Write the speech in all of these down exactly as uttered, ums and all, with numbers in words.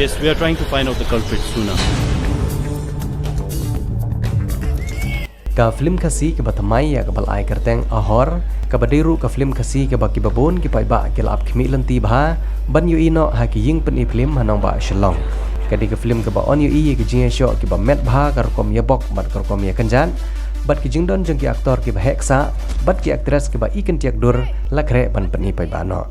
Yes, we are trying to find out the culprit, Suna. Ka film Khasi kaba thymmai ïa kaba la ai kyrteng Ahor, kaba dei ruh ka film Khasi kaba kiba bun ki paidbah ki la ap khmih lynti bha ban ïohi noh ha ki ïing pyni film ha nongbah Shillong. Ka dei ka film kaba yn ïohi ïa ki jingïashoh kiba met bha, ka rukom ïabok bad ka rukom ïakynjat, bad ki jingdon jong ki aktor kiba heh ksah bad ki aktris kiba i kyntiak dur la khreh ban pyni paidbah noh.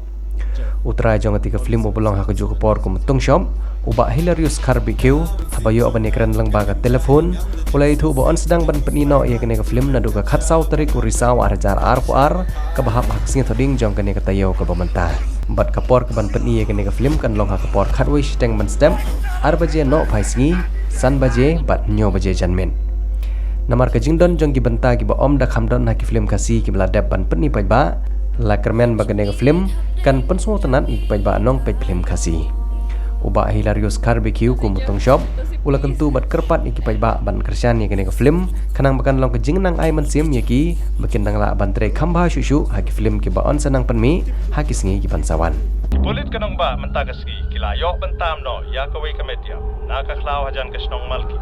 U trai jong kata ka film uba long ha kajuh ka por kum u Tong Shop, u Bah Hilarius Kharbekhew, haba ïoh ban ïakren lyngba ka telephone, u la ïathuh ba yn sdang ban pyni noh ïa kane ka film naduh ka khatsaw tarik u Risaw ar hajar arphew ar, kaba hap ha ka sngi Thohdieng jong kane ka taïew kaba mynta. Bad ka por kaban pyni ïa kane ka film kan long ha ka por khatwei shiteng mynstep, ar baje nohphai sngi, san baje bad hynñiew baje janmiet. Namar ka jingdon jong ki bynta kiba ym da kham don ha ki film Khasi kiba la dep ban pyni paidbah, la kyrmen ba kane ka film kan pynsngewtynnat ïa ki paidbah nongpeit film Khasi. U Bah Hilarius Kharbekhew kum u Tong Shop, u la kyntu bad kyrpad ïa ki paidbah ban kyrshan ïa kane ka film, khnang ba kan long ka jingnang ai mynsiem ïa ki ba kin dang lah ban trei kham bha shuh shuh ha ki film kiba yn sa nang pynmih ha ki sngi kiban sa wan. Ki pulit ka nongbah mynta ka sngi ki la ïoh ban tam noh ïa kawei ka met ïap na ka khlaw hajan ka shnong Malki.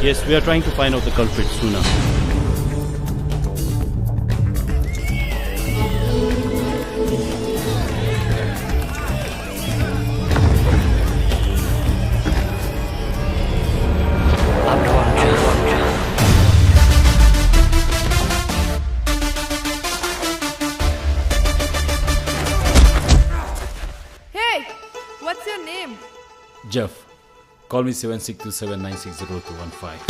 Yes, we are trying to find out the culprit, Suna. Hey, what's your name? Jeff. Call me seven six two seven nine six zero two one five.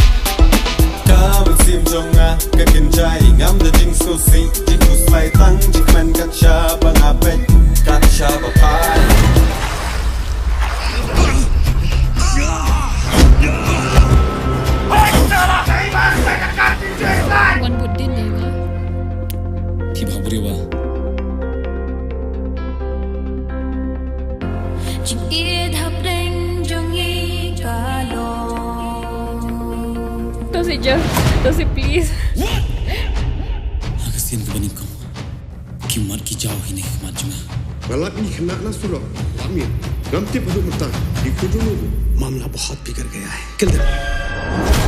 Ka mynsiem jong nga ka kynjai, ngam da jingsngewsih, jingkhuslai tang jingkmen kat shaba nga peit, kat shaba phai. Wan bud din dei nga. Ki bha briew ba. Jingïeit hapdeng jong ngi ka long. To si Jeff, to si please. Ha ka sien kaba nyngkong, ki mat ki jaw hi na ki khmat jong nga. Nga lap ïa ki khynnah na surok, lap ïa. Ngam tip haduh mynta ki khun jong u. मामला बहुत बिगड़ गया है। Kill them.